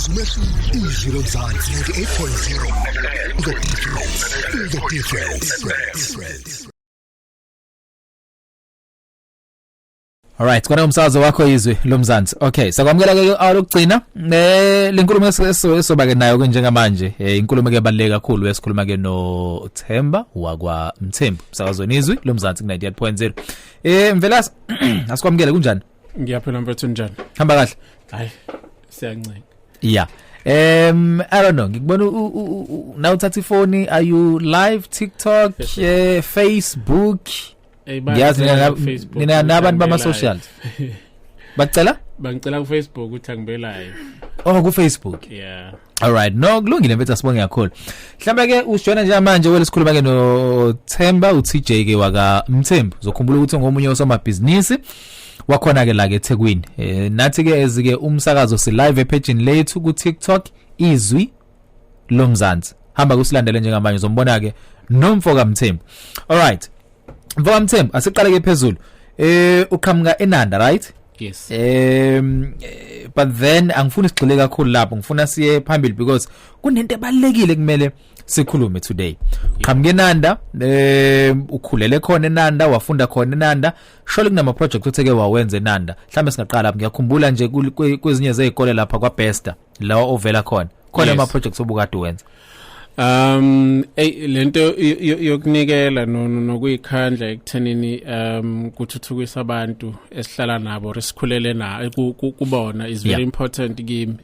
Yenza umehluko. Izwi Lomzansi 98.0. The difference. The difference. Alright, kona umsakazo wakho Izwi Lomzansi. Okay, sakwamukela ke hour lokugcina. Lenkulumo esoba ke nayo ke njengamanje, inkulumo ke ebaluleke kakhulu esikhuluma ke no Themba wakwa Mthembu. Umsakazweni Izwi Lomzansi ku 98.0. Mvelase, asikwamukele, kunjani? Ngiyaphila mfethu, njani? Hamba kahle. Hayi, siyancenga. Yeah. I don't know, ngikubona now uthatha ifoni, are you live TikTok, Facebook? Hey. Ngiyazi nina nabantu bama socials. Bacela? Bangicela ku Facebook ukuthi angibe live. Oh, ku Facebook. Yeah. Alright, no, kulungile mfethu, asibonge kakhulu. Mhlambe ke usijoyina nje manje wele sikhuluma ke no Themba, uTJ ke waka Mthembu. Uzokhumbula ukuthi ngomunye osomabhizinisi wakhona ke la ke eThekwini. Nathi ke ezike umsakazo si live epage lethu ku TikTok, Izwi Lomzansi. Hamba kusilandele njengamanje, uzombona ke nomfo kaMthembu. Alright. Mfo kaMthembu, asiqale ke phezulu. Uqhamuka eNanda, right? Yes. But then angifuni sigxile kakhulu lapho, ngifuna siye phambili because kunento ebalekile kumele sikhulume today. Qhamuke eNanda, ukhulele khona eNanda, wafunda khona eNanda, shole kunama project otheke wawenza eNanda. Mhlambe singaqala lapho, ngiyakhumbula nje kwezinye zezikole lapha kwaBester la ovela khona. Khona ama projects obukade wenza. Ey, lento yokunikela nokuyikhandla ekuthenini kuthuthukisa abantu esihlala nabo, resikhulele na kubona is very important kimi.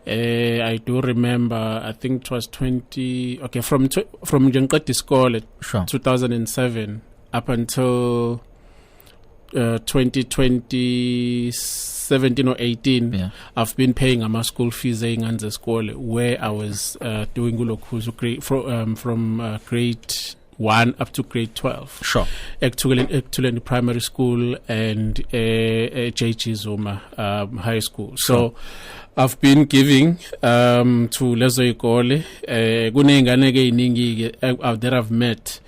I do remember, I think it was 20, okay, from nje ngiqeda isikole 2007 up until 2017 or 18, I've been paying ama school fees eyingane zesikole where I was doing kulokhuzu grade from grade 1 up to grade 12 Ekuthuleni Primary School and JG Zuma High School. So I've been giving to lezo ikole. Kuneyingane ke eziningi ke that I've met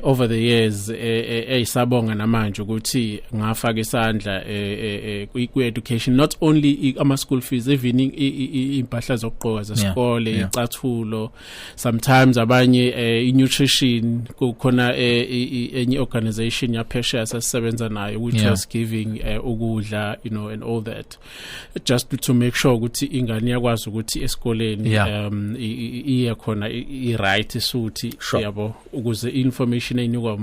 over the years eyisabonga namanje ukuthi ngafaka isandla ku education, not only ama school fees, even impahla zokugqoka zesikole, icathulo, sometimes abanye i-nutrition. Kukhona enye organization yaphesheya sasisebenza nayo which was giving ukudla and all that, just to make sure ukuthi ingane iyakwazi ukuthi esikoleni iye khona i-right isuthi, yabo, ukuze information eyinikwa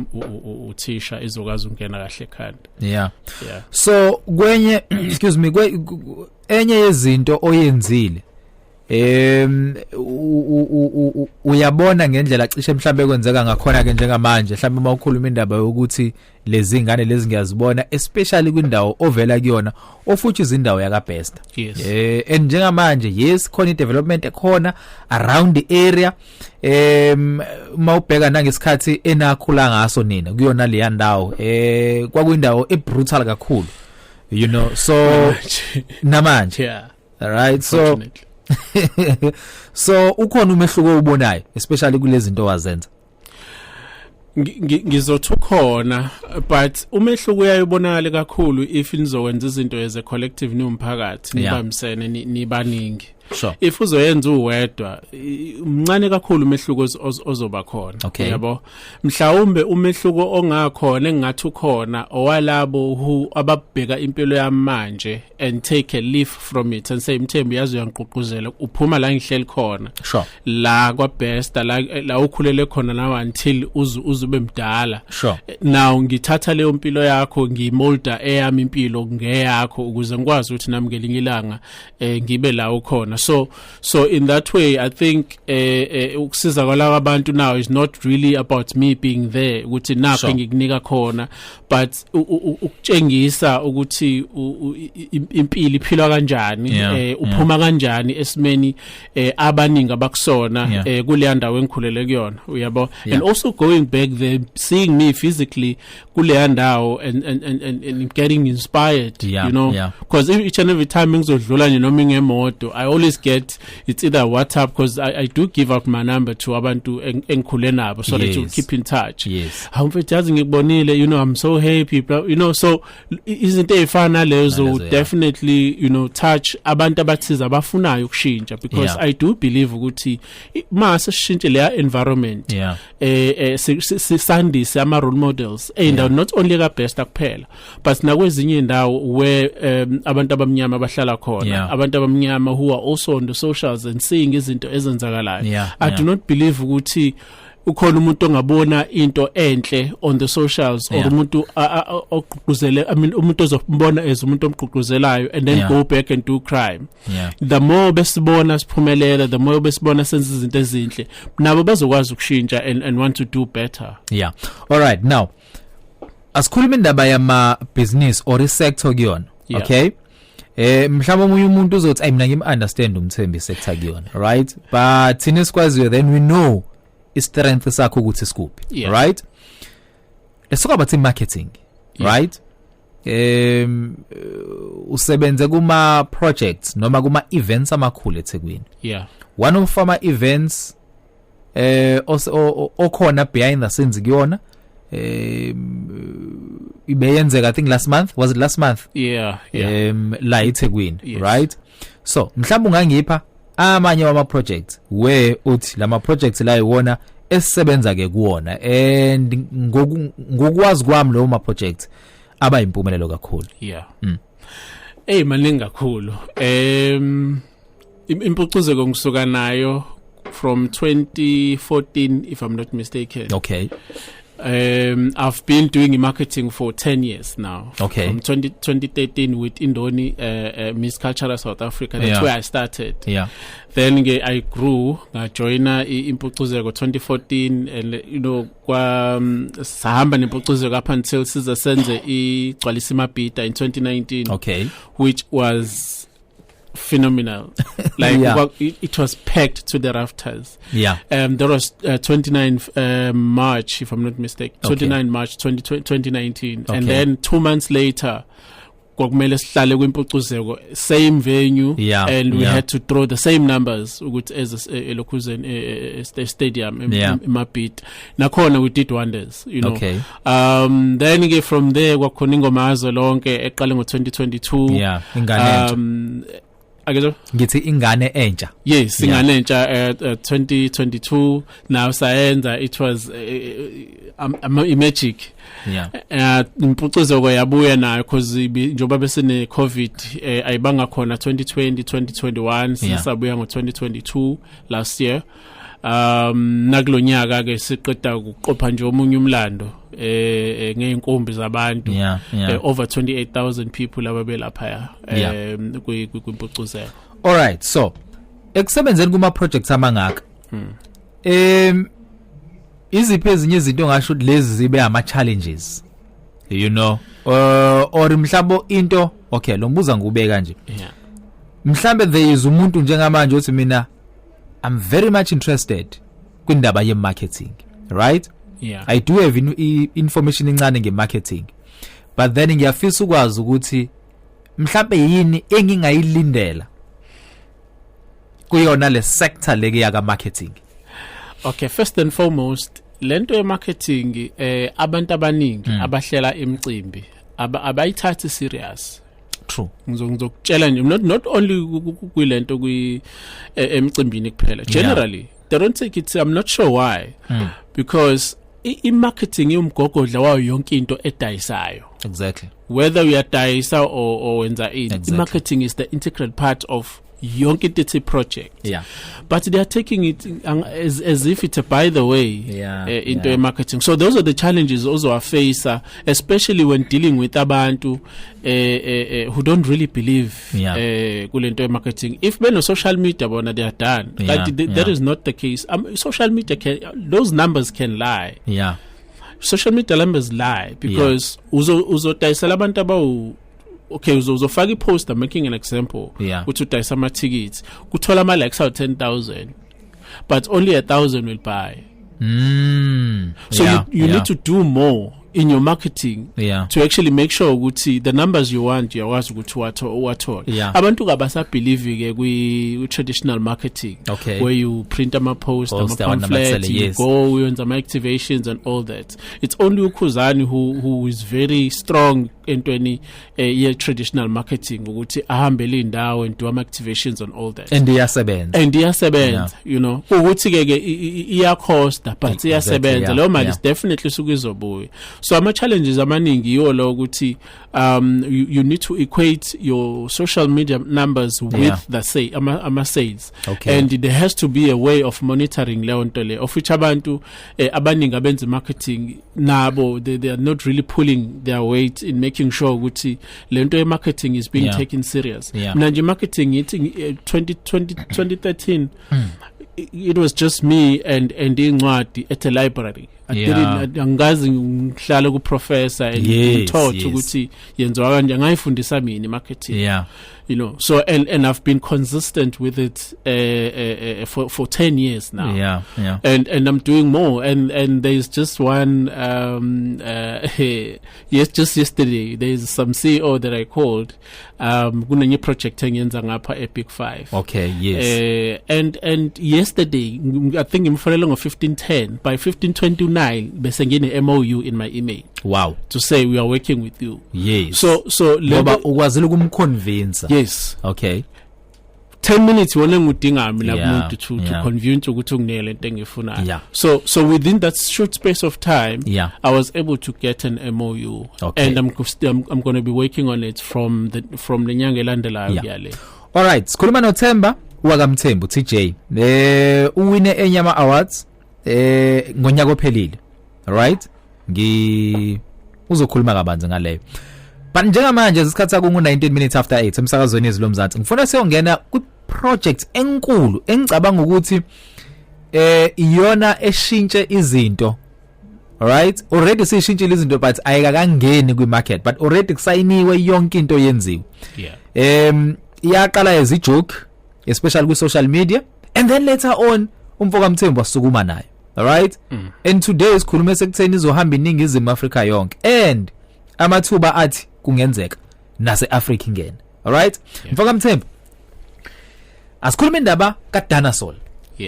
uthisha izokwazi ukungena kahle ekhanda. Yeah. So kwenye, excuse me, enye yezinto oyenzile, uyabona ngendlela cishe mhlambe kwenzeka ngakhona ke njengamanje, mhlambe mawukhuluma indaba yokuthi lezi ngane lezi ngiyazibona, especially kwindawo ovela kuyona, ofuthi izindawo yakaBester. And njengamanje, yes, khona i-development ekhona around the area. Mawubheka nangesikhathi enakhula ngaso nina kuyona leya ndawo, kwakuyindawo ebrutal kakhulu, so namanje, alright, so Unfortunately. So ukhona umehluko owubonayo, especially kulezi zinto wazenza? Ngizothi ukhona, but umehluko uyayibonakala kakhulu if nizokwenza izinto as a collective, niwumphakathi, nibambisene, nibaningi. If uzoyenza uwedwa, mncane kakhulu umehluko ozoba khona. Yabo, mhlawumbe umehluko ongakhona, engathi ukhona, owalabo who ababheka impilo yami manje and take a leaf from it and say, "Mthembu, yazi uyangigqugquzela, uphuma la ngihleli khona la kwaBester, la ukhulele khona nawe until uzube mdala. Now ngithatha leyo mpilo yakho, ngiyimolda eyami impilo ngeyakho ukuze ngikwazi ukuthi nami ngelinye ilanga ngibe la ukhona." So in that way I think ukusiza kwalaba abantu now is not really about me being there ukuthi nakho engikunika khona, but ukutshengisa ukuthi impilo iphilwa kanjani, uphuma kanjani esimeni abaningi abakusona kuleya ndawo engikhulele kuyona, uyabo, and also going back there, seeing me physically kuleya ndawo and getting inspired, because each and every time ngizodlula nje noma ngemoto, I always always get, it's either WhatsApp, because I do give out my number to abantu engikhule nabo so that you keep in touch. Hawu mfethu, yazi ngikubonile, I'm so happy, bro. So izinto ezifana nalezo Nalezo, yeah. definitely touch abantu abathize abafunayo ukushintsha, because I do believe ukuthi mase sishintshe leya environment, sisandise ama role models eyindawo, not only ka Bester kuphela but nakwezinye indawo where abantu abamnyama bahlala khona, abantu abamnyama who are also on the socials and seeing izinto ezenzakalayo. I do not believe ukuthi ukhona umuntu ongabona into enhle on the socials or umuntu ogqugquzele, I mean, umuntu ozombona as umuntu omgqugquzelayo and then go back and do crime. The more besibona siphumelela, the more besibona senza izinto ezinhle, nabo bazokwazi ukushintsha and want to do better. Yeah, all right, now asikhuluma indaba yama business or i-sector kuyona. Okay, mhlawumbe omunye umuntu uzothi, "Ay, mina ngim understand uMthembu, sector kuyona, right?" But thina sikwaziyo, then we know i strength sakho ukuthi sikuphi. Right, let's talk about marketing. Right, usebenze kuma projects noma kuma events amakhulu eThekwini. One of ama events okhona behind the scenes kuyona ibeyenzeka, I think last month, was it last month? Yeah. La eThekwini. Yes. Right, so mhlawumbe ungangipha amanye wama projects where uthi lama projects la iwona esisebenza ke kuwona and ngokwazi kwami lawo ma projects aba impumelelo kakhulu. Yeah. Hey, maningi kakhulu. Impucuzeko ngisuka nayo from 2014, if I'm not mistaken. I've been doing marketing for 10 years now. From 20, 2013 with Indoni Miss Cultural South Africa. That's where I started. Then ke I grew, ngajoina impucuzeko 2014 and kwa sahamba nempucuzeko up until size senze igcwalisa iMabhida in 2019, which was phenomenal. Like, it was packed to the rafters. There was 29 March, if I'm not mistaken, 29 March 20, 2019, and then 2 months later kwakumele sihlale kwimpucuzeko, same venue, and we had to throw the same numbers ukuthi as elokhuzeni stadium, eMabhida nakhona we did wonders. Then ke from there kwakhona ingoma yazo lonke eqale ngo2022. Yeah, ingane entsha. Akezo. Ngithi ingane entsha. Yes, ingane entsha, 2022 now sayenza, it was magic. Impucuzeko yabuya nayo because njoba besine COVID, ayibanga khona 2020, 2021, sisabuya ngo 2022 last year. Nakulonyaka ke siqeda ukuqopha nje omunye umlando ngeinkumbi zabantu, over 28,000 people ababelapha kwimpucuzeko. All right, so ekusebenzeni kuma projects amangaka, iziphi ezinye izinto ongasho ukuthi lezi zibe ama challenges, or mhlawumbe into, okay, lo mbuza ngubeka nje, mhlambe there is umuntu njengamanje othi, "Mina I'm very much interested kwindaba ye marketing," right? Yeah. I do have information encane nge-marketing, but then ngiyafisa ukwazi ukuthi mhlambe yini engingayilindela kuyona le sector leke yaka marketing. Okay, first and foremost, lento ye marketing, abantu abaningi abahlela imicimbi abayithathi serious. Ngizokutshela nje, not only kwilento kwi emicimbini kuphela, generally they don't take it. I'm not sure why, because i-marketing iwumgogodla wayo yonke into edayisayo, whether uyadayisa or wenza ini. I-marketing is the integral part of yonke into ethi project, but they are taking it as if it's a by the way, into marketing. So those are the challenges ozowaface, especially when dealing with abantu who don't really believe kulento ye marketing. If beno social media bona, they are done. But that is not the case. Social media can, those numbers can lie. Social media numbers lie because uzodayisela abantu abawu, okay, uzofaka ipost, I'm making an example, uthi udayisa ama tickets, kuthola ama likes awu 10,000, but only 1000 will buy. So you need to do more in your marketing to actually make sure ukuthi the numbers you want uyakwazi ukuthi uwathole. Abantu kabasabelieve ke kwi traditional marketing where you print ama post, ama Poster, pamphlets, wanamathele, you go uyenza ama activations and all that. It's only uKhuzani who is very strong entweni ye traditional marketing, ukuthi ahambele indawo and do ama activations and all that. And iyasebenza. And iyasebenza, ukuthi ke ke iyacosta, but iyasebenza. Leyo mali is definitely suke izobuya. So ama challenges amaningi yiwo lo, ukuthi you need to equate your social media numbers with the say ama sales and there has to be a way of monitoring leyo nto le, of which abantu abaningi abenza marketing nabo they are not really pulling their weight in making sure ukuthi lento ye marketing is being taken serious. Mina nje marketing ithi 2020 2013, it was just me and incwadi at a library. I didn't, angazi ngihlala ku professor and taught ukuthi yenziwa kanje. Ngayifundisa mina marketing. So and I've been consistent with it for 10 years now and I'm doing more, and there's just one yes, just yesterday there's some CEO that I called, kunenye project engiyenza ngapha e Big 5. And yesterday I think ngimfonele ngo 1510, by 1529 bese ngine MOU in my email to say we are working with you. So Ngoba ukwazile ukumconvince. Yes. 10 minutes wona engudingayo mina kumuntu to convince ukuthi unginike lento engiyifunayo. So within that short space of time I was able to get an MOU and I'm going to be working on it from the nyanga elandelayo kuyale. Alright, sikhuluma noThemba wakaMthembu, TJ. Uwine enye ama awards ngonyaka ophelile. Alright? Ngi uzokhuluma kabanzi ngaleyo. But njengamanje isikhathi sakungu 19 minutes after 8 emsakazweni Izwi Lomzansi. Ngifuna siyongena ku project enkulu engicabanga ukuthi iyona eshintshe izinto. Alright? Already sishintshile izinto, but ayikakangeni kwi market, but already kusayiniwe, yonke into yenziwe. Iyaqala as a joke, especially ku social media, and then later on umfoka Mthembu wasukuma nayo, alright? And today sikhuluma sekutheni izohamba iningizimu Afrika yonke, and amathuba athi kungenzeka nase Africa ingene, alright? Mfoka Mthembu, asikhuluma indaba ka Dinosaur.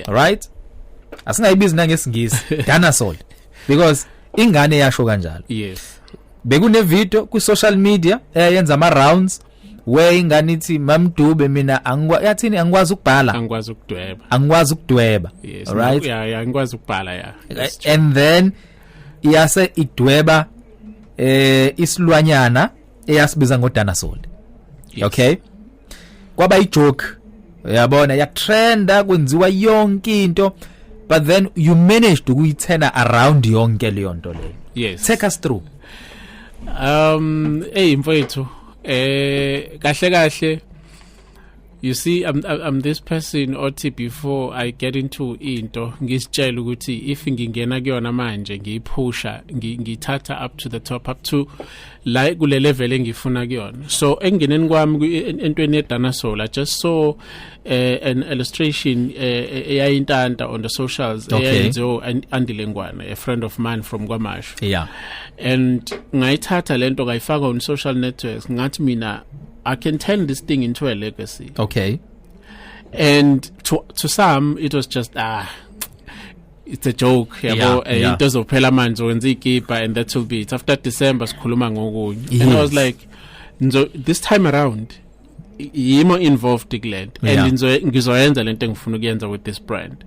Alright, asingayibizi nangesingisi dinosaur, because ingane yasho kanjalo. Bekune video ku social media eyenza ama rounds where ingane ithi, "Mamdube, mina angikwa," yathini, "angikwazi ukubhala." Angikwazi ukudweba. Angikwazi ukudweba. Yes. Alright. Yeah, angikwazi ukubhala, yeah. That's true. And then iyase idweba isilwanyana eyasibiza ngodinosaur. Okay, kwaba ijoke, uyabona, yatrenda, kwenziwa yonke into, but then you managed ukuyiturna around yonke leyo nto leyo. Take us through. Hey mfowethu, kahle kahle, you see, I'm this person othi before I get into into ngisitshela ukuthi if ngingena kuyona manje ngiyiphusha, ngithatha up to the top, up to la kule level engifuna kuyona. So engeneni kwami entweni ye-dinosaur, I just saw an illustration eyayintanta on the socials eyayenziwe Andile Ngwane, a friend of mine from KwaMashu, and ngayithatha lento ngayifaka on social networks. Ngathi mina I can turn this thing into a legacy. And to some it was just, "Ah, it's a joke," yabo. Into ezophela manje, wenza ikipa and that will be it. After December sikhuluma ngokunye. And I was like, nzo this time around yimo involved kulento and ngizoyenza lento engifuna ukuyenza with this brand.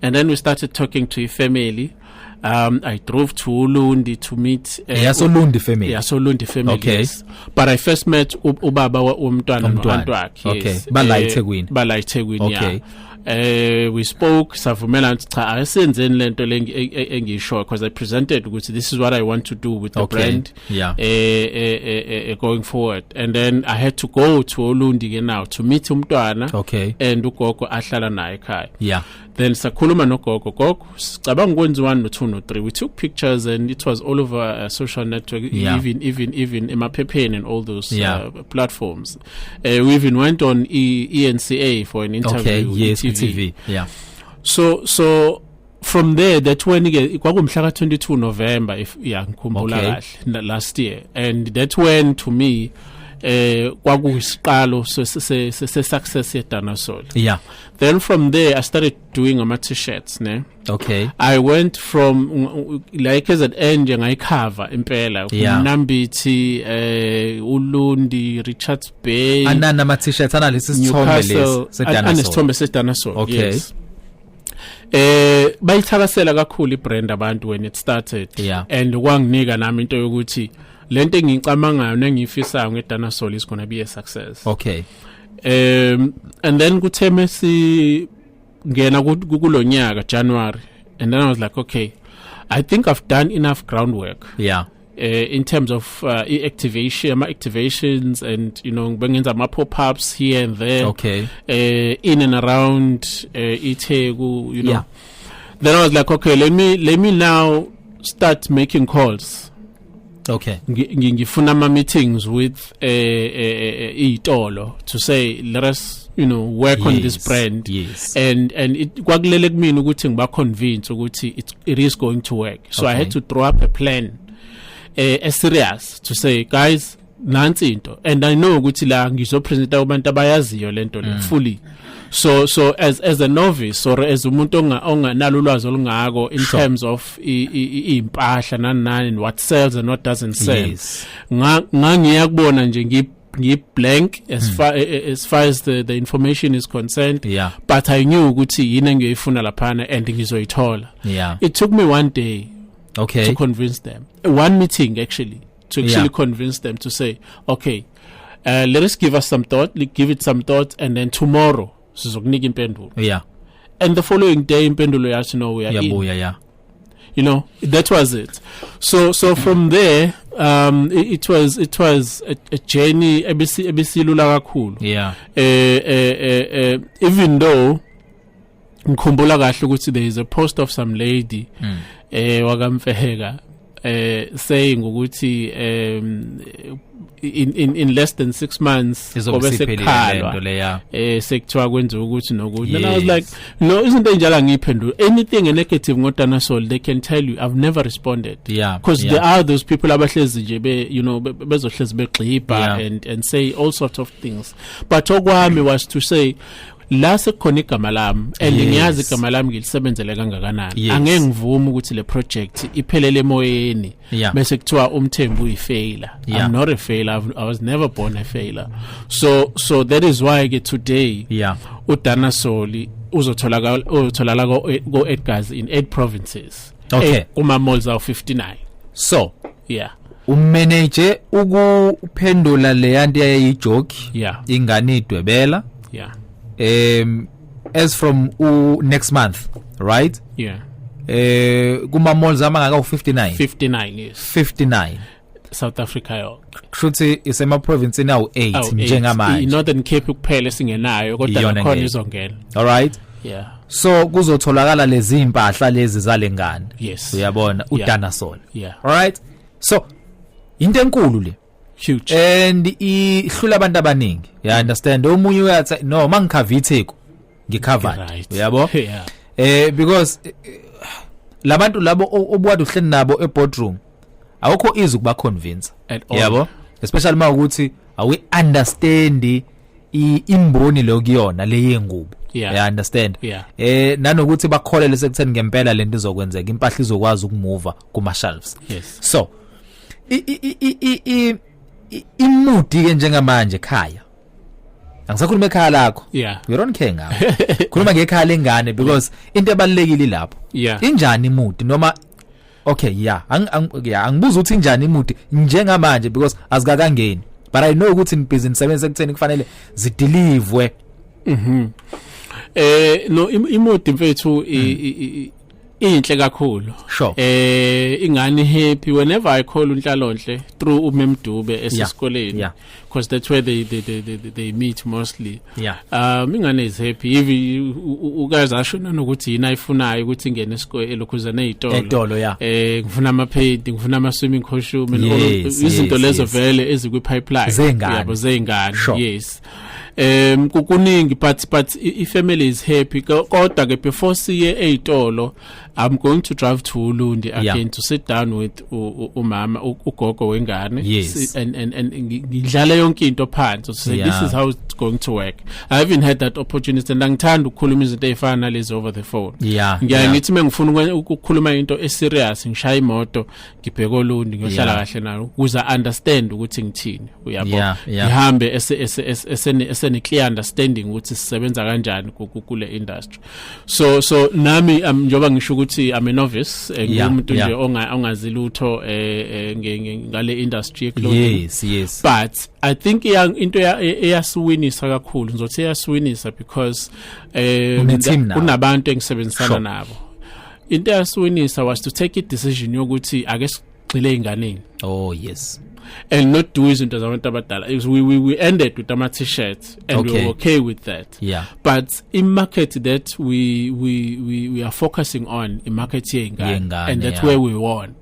And then we started talking to a family. I drove to Ulundi to meet YasoLundi family. YasoLundi family. Yes, but I first met ubaba womntwana Umntwana. no-aunt wakhe. Yes. Bala eThekwini. Bala eThekwini, yeah. We spoke, savumelana ukuthi cha, asenzeni lento le engiyishoyo, because I presented ukuthi this is what I want to do with the brand going forward. And then I had to go to Olundi ke now to meet umntwana and ugogo ahlala naye ekhaya. Then sakhuluma nogogo. "Gogo, sicabanga ukwenza 1 no 2 no 3." We took pictures and it was all over social network, even emaphepheni and all those platforms. We even went on eNCA for an interview, Yes, TV. TV, yeah. So From there, that when ke kwakumhla ka 22 November, if, yeah, ngikhumbula kahle, last year, and that when to me kwakuyisiqalo se success ye Danasol. Then from there I started doing ama T-shirts, ne. I went from like as an end ngayicover impela uMnambithi, uLundi, Richards Bay. Anana ama T-shirts analesi sithombe lesi seDanasol? Anesithombe seDanasol. Yes. Bayithakasela kakhulu ibrand abantu when it started and kwanginika nami into yokuthi lento engiyicabangayo nengiyifisayo ngeDanasol is going to be a success. And then kuthe mesi ngena kulonyaka January, and then I was like, okay, I think I've done enough groundwork in terms of activation, ama activations, and bengenza ama pop-ups here and there in and around iTheku. Then I was like, okay, let me now start making calls. Ngifuna ama meetings with izitolo to say, let us work on this brand and it kwakulele kumina ukuthi ngiba convince ukuthi it is going to work, so I had to draw up a plan a serious to say, guys, nansi into, and I know ukuthi la ngizopresenta kubantu abayaziyo lento le fully. So as a novice or as umuntu onganalo ulwazi olungako in terms of impahla nani nani and what sells and what doesn't sell, ngangiya kubona nje ngi blank as far as the information is concerned, but I knew ukuthi yini engiyoyifuna laphana and ngizoyithola. It took me one day to convince them, one meeting actually, to actually convince them to say, okay, let us give us some thought, give it some thought, and then tomorrow sizokunika impendulo. And the following day impendulo yathi, no, we are in. Yabuya, yeah. That was it. So from there it was a journey ebisilula kakhulu. Even though ngikhumbula kahle ukuthi there is a post of some lady wakaMfeka saying ukuthi in less than 6 months izobe kobe siphelile sekukhalwa lento leya. Sekuthiwa kwenziwa ukuthi nokuthi, and I was like, no, izinto enjalo angiyiphendula. Anything negative ngoDanasol, they can tell you I've never responded because there are those people abahlezi nje be you know bezohlezi begxibha and say all sorts of things, but okwami was to say la sekukhona igama lami and ngiyazi igama lami ngilisebenzele kangakanani. Angeke ngivume ukuthi le project iphelele emoyeni bese kuthiwa uMthembu uyifailure. I'm not a failure. I was never born a failure. So that is why ke today uDanasoli uzotholakala, uzotholakala ko Edgars in 8 provinces, kuma malls awu 59. So Yeah. umanage ukuphendula leyanto yayijoke ingane idwebela as from next month, right? Yeah. Kuma malls amangaka u59? 59, yes. 59. South Africa yonke. Kushuthi isema province awu 8 Awu, eight. njengamanje. I-Northern Cape kuphela esingenayo, kodwa Iyona nakhona ngeke. izongena. All right. So kuzotholakala lezi impahla lezi zalengane. Yes. Uyabona, uDanasol. All right, so into enkulu le Huge. And ihlula abantu abaningi, you understand? Omunye uyathi, no, mangicover iTheku ngicovered. Uyabo? Yeah. Because labantu labo obuwade uhleli nabo eboardroom, awukho easy ukuba convince. At all. Yabo, especially mawukuthi awi understand imboni lo kuyona le yengubo. You understand? Yeah. Nanokuthi bakholele sekutheni ngempela lento izokwenzeka, impahla izokwazi ukumuva kuma shelves. So imood ke njengamanje ekhaya, angisakhuluma ekhaya lakho, we don't care ngakho, khuluma ngekhaya lengane because into ebalekile lapho. Injani imood? Noma okay, yeah, yeah, angibuza ukuthi injani imood njengamanje because azikakangeni, but I know ukuthi nibusy nisebenza ekutheni kufanele zideliverwe. No, imood mfethu inhle kakhulu. Ingane happy. Whenever I call uNhlalonhle through uMemdube esesikoleni because that's where they meet mostly. Ingane is happy. If ukaze asho nanokuthi yini ayifunayo ukuthi ingene esikole elokhuzana ezitolo. Etolo, yeah. Ngifuna ama pad, ngifuna ama swimming costume and all izinto lezo vele ezikwi pipeline. Zey'ngane. Yabo, zey'ngane. Yes. Kukuningi, but i-family is happy. Kodwa ke before siye eyitolo, I'm going to drive to Ulundi again to sit down with umama, ugogo wengane, and ngidlala yonke into phansi to say, "This is how it's going to work." I haven't had that opportunity, and angithanda ukukhuluma izinto ezifana nalezi over the phone. Ngiyaye ngithi mengifuna ukukhuluma into eserious, ngishaya imoto, ngibheke oLundi, ngiyohlala kahle nayo ukuze understand ukuthi ngithini, uyabo? Yeah. Ngihambe esene clear understanding ukuthi sisebenza kanjani kule industry. So nami njoba ngisho ukuthi I'm a novice, ngumuntu nje ongazi lutho ngale industry ye clothing, yes yes but I think into eyasiwinisa kakhulu, ngizothi eyasiwinisa because Une-team now. kunabantu engisebenzisana nabo. Into eyasiwinisa was to take a decision yokuthi ake sigxile einganeni oh yes and not do izinto zabantu abadala. We ended with ama T-shirts and we were okay with that, but in market that we are focusing on, i market yengane, Yengane, and that's where we won,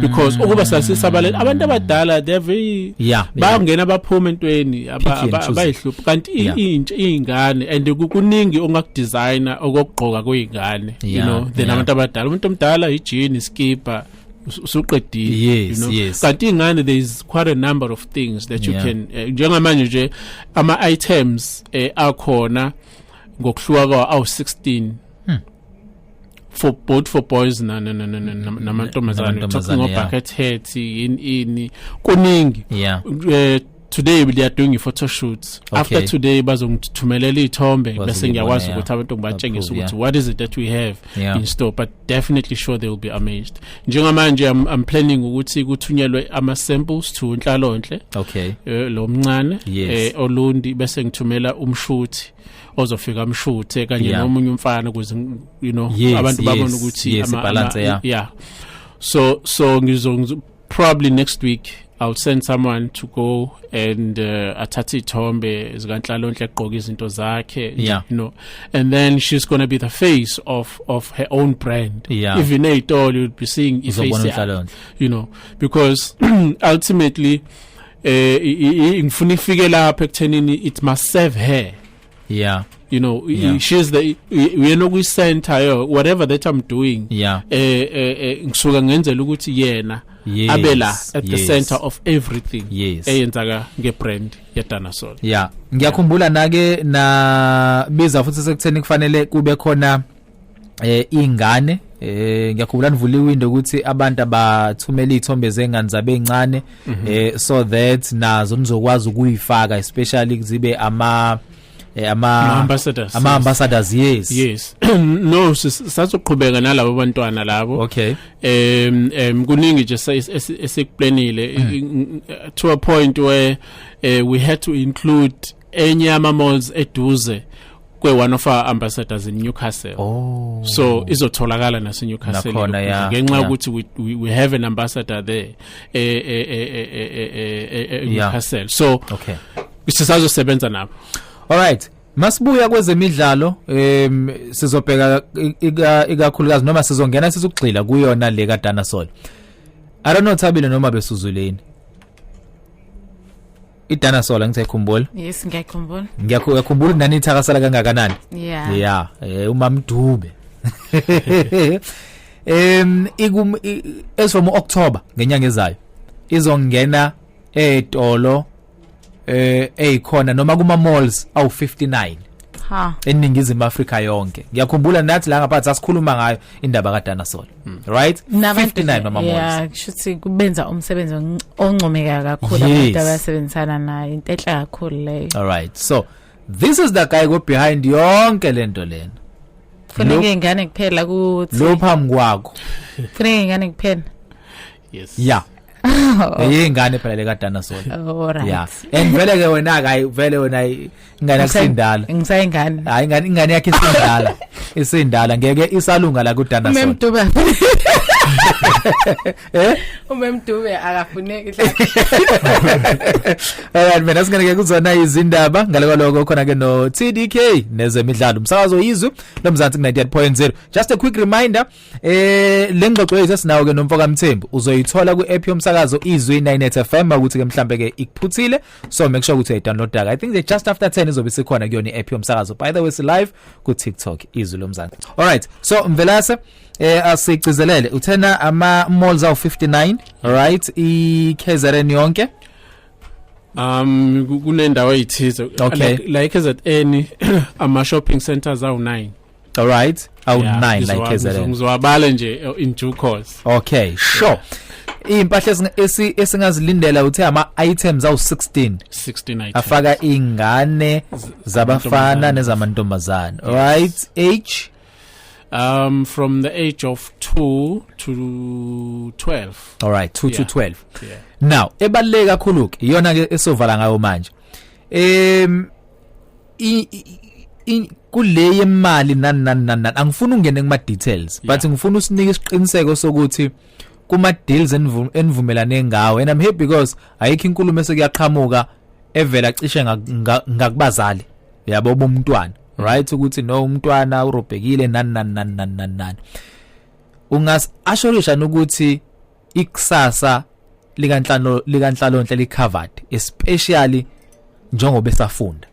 because ukuba sasisabalele abantu abadala, they're very bayangena baphuma entweni Picky and choosy. Abayihluphi, kanti intsha, iy'ngane, and kuningi ongakudesigna okokugqoka kuyingane, you know, then abantu abadala, umuntu omdala ijini, iskipa, usuqedile, you know. Kanti iy'ngane, there is quite a number of things that you can, njengamanje nje ama items akhona ngokuhluka kwawo awu 16 for both, for boys na namantombazane. Namantombazane, Talking of bucket hat, ini kuningi. Today we are doing photo shoots. After today bazongithumelela izithombe, bese Bazokubona, ngiyakwazi ukuthi abantu ngibatshengise Approve, ukuthi what is it that we have in store. But definitely sure they will be amazed. Njengamanje I'm planning ukuthi kuthunyelwe ama samples to Nhlalonhle, lo mncane, Olundi, bese ngithumela umshuthi ozofika amshuthe kanye nomunye umfana ukuze abantu babone ukuthi I-balance, yeah. Yeah, so ngizo probably next week I'll send someone to go and athathe ithombe zikaNhlalonhle egqoka izinto zakhe, and then she's going to be the face of her own brand. Even eyitolo you'll be seeing Uzobona iface yakhe, uNhlalonhle. Because ultimately ngifuna ifike lapha ekuthenini it must serve her. She's the uyena okuyi-center yo whatever that I'm doing. Ngisuka ngenzela ukuthi yena abe la at the center of everything eyenzaka ngebrand yeDanasol. Yeah, ngiyakhumbula nake na biza futhi sekutheni kufanele kube khona ingane. Ngiyakhumbula nivula iwindow ukuthi abantu abathumela izithombe zengane zabe encane, so that nazo nizokwazi ukuyifaka, especially zibe ama Ama-ambassadors, ama yes. ambassadors, yes. Yes, no, sazoqhubeka nalabo bantwana labo. Kuningi nje esikuplanile to a point where we had to include enye ama malls eduze kwe one of our ambassadors in Newcastle. So izotholakala nase Newcastle Nakhona, lokhu, ngenxa yokuthi we have an ambassador there eh Newcastle, so sisazosebenza nabo. Alright. Masibuya kwezemidlalo, sizobheka ikakhulukazi noma sizongena sizugxila kuyona le kaDanasol. I don't know, Thabile, noma besuzuleni. IDanasol angisayikhumbula. Yes, ngiyakhumbula. Ngiyakhumbula nani ithakasala kangakanani. Yeah. Yeah, uMamdube. Ikum as from October ngenyanga ezayo izongena etolo eyikhona noma kuma malls awu 59 Ha. eningizimu Afrika yonke. Ngiyakhumbula nathi la ngaphansi asikhuluma ngayo indaba kaDanasol. Right? Nabantu 59 ama malls. Yeah, kushuthi kubenza umsebenzi oncomeka kakhulu abantu abasebenzisana naye, into enhle kakhulu leyo. All right. So this is the guy go behind yonke lento lena. Kufuneka ingane kuphela kuthi Lo phambi kwakho. Kufuneka ingane kuphela. Yes. Yeah. Eyingane phela le kaDanasol. Alright. Yeah. And vele ke wena ke vele wena ingane yakusindala. Ngisayingane. Hayi, ingane yakhe isindala. Isindala ngeke isalunga la kuDanasol. Memduba. Eh? Umemdube akafuneki hlala. Alright, mina singene ke kuzona izindaba. Ngale kwaloko khona ke no TDK nezemidlalo, umsakazo Izwi loMzansi ku 98.0. Just a quick reminder, lengxoxo yethu esinawo ke nomfoka Mthembu uzoyithola ku app yomsakazo Izwi 98 FM, ukuthi ke mhlambe ke ikuphuthile, so make sure ukuthi uyayidownload. I think they just after 10 izobe isikhona kuyona i-app yomsakazo. By the way, si live ku TikTok, Izwi loMzansi. Alright, so Mvelase, asigcizelele, uthena ama malls awu 59, alright, i KZN yonke? Kunendawo ezithize like KZN, ama shopping centers awu 9. Alright, awu 9 like KZN. Ngizowabala nje in due course. Okay, sure. Impahla esingazilindela, uthe ama items awu 16? 16 items. Afaka ingane zabafana nezamantombazana, right? Age? From the age of 2 to 12. All right, 2 to 12. Yeah. Now, ebaluleke kakhulu ke iyona ke esovala ngayo manje, kule yemali nani nani nani. Angifuni ungene kuma details, but ngifuna usinike isiqiniseko sokuthi kuma deals enivumelane ngawo, and I'm happy because ayikho inkulumo esekuyaqhamuka evela cishe ngakubazali yabo bomntwana, right, ukuthi no, umntwana urobhekile, nani nani nani nani nani nani. Ungas assurisha ukuthi ikusasa likanhlalo likanhlalonhle li covered, especially njengoba esafunda?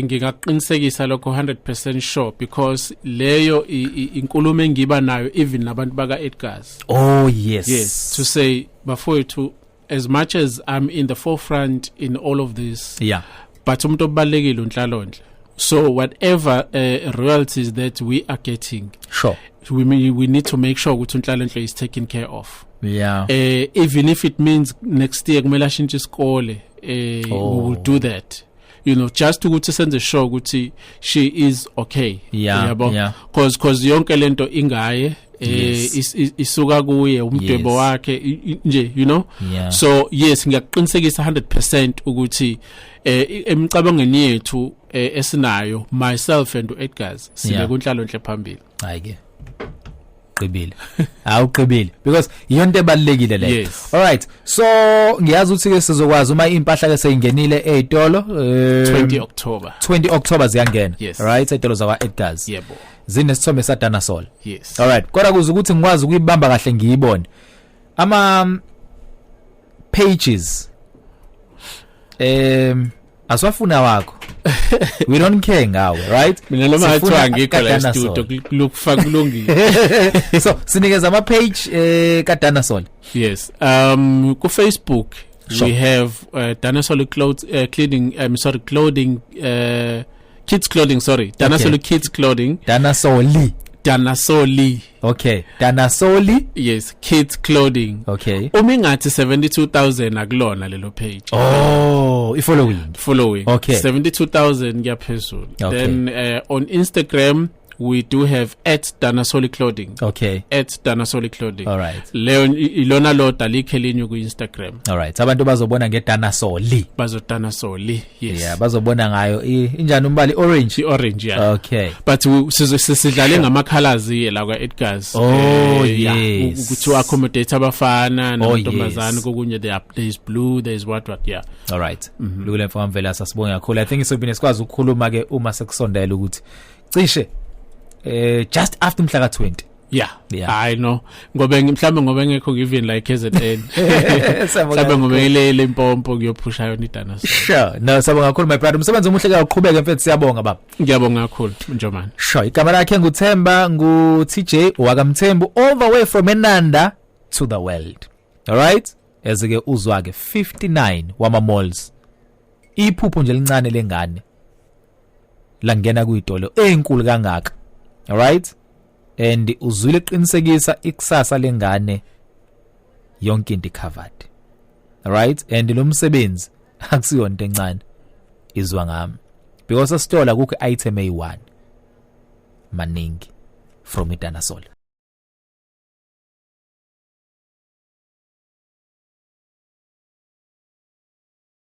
Ngingaqinisekisa lokho 100% sure, because leyo inkulumo engiba nayo even nabantu baka Edgars. Oh yes. Yes, to say, bafowethu, as much as I'm in the forefront in all of this, but umuntu obalekile unhlalonhle, so whatever royalties that we are getting, we need to make sure ukuthi unhlalonhle is taken care of. Even if it means next year kumele ashintshe isikole, we will do that just ukuthi senze sure ukuthi she is okay. Yabo, cause yonke lento ingaye, isuka kuye umdwebo wakhe nje. So yes, ngiyakuqinisekisa 100% ukuthi emicabangweni yethu esinayo, myself and Edgars, sibe kunhlalonhle phambili. Hayi ke, qibile, awuqibile, because iyonto ebalekile leyo. Alright, so ngiyazi ukuthi ke sizokwazi uma impahla ke seyingenile ezitolo, 20 October. 20 October ziyangena? Yes. Right, ezitolo zakwa Edgars? Yebo. Zinesithombe saDanasol? Yes. Alright, kodwa kuze ukuthi ngikwazi ukuyibamba kahle ngiyibone ama pages, asiwafuna wakho, we don't care ngawe, right? Mina noma Sifuna ngathiwa angikho la kaDanasol. studio, lokufaka kulungile. So sinikeza ama page kaDanasol. Yes, ku Facebook we have Danasol clothes, cleaning, sorry, clothing, kids clothing, sorry, Danasol kids clothing. Danasoli? Danasoli. Okay, Danasoli. Yes, kids clothing. Uma ingathi 72,000 akulona lelo page. Oh, i following. Following. 72,000 kuyaphezulu. Then on Instagram we do have @DanasoliClothing. @DanasoliClothing. All right. Leyo ilona lodwa, likhe linye ku Instagram. All right, abantu bazobona ngeDanasoli. Bazodanasoli, yes. Yeah, bazobona ngayo. Injani umbali, orange? I-orange, yeah. But sidlale ngama colors la kwa Edgars. Oh, Yeah, yes. ukuthi accommodate abafana namantombazane. Kokunye there is blue, there is what what, yeah. All right. Lule mfana Mvela, sasibonga kakhulu. I think isobine sikwazi ukukhuluma ke uma sekusondela ukuthi cishe just after mhla ka 20. I know, ngoba mhlambe ngoba ngekho even like KZN, Siyabonga. mhlambe ngoba ngile Limpopo kuyophusha yona iDanasol. Sure. No, siyabonga kakhulu, my brother. Umsebenzi omuhle ke, uqhubeke mfethu, siyabonga baba. Ngiyabonga kakhulu, Njomani. Sure. Igama lakhe nguThemba, ngu TJ wakaMthembu, all the way from Enanda to the world. All right? Ezike uzwa ke, 59 wama malls. Iphupho nje lincane lengane langena kuyitolo enkulu kangaka. All right? And uzwile qinisekisa ikusasa lengane yonke into covered. All right? And lo msebenzi akusiyona into encane. Izwa ngami. Because esitolo akukho item eyi1, maningi from iDanasol.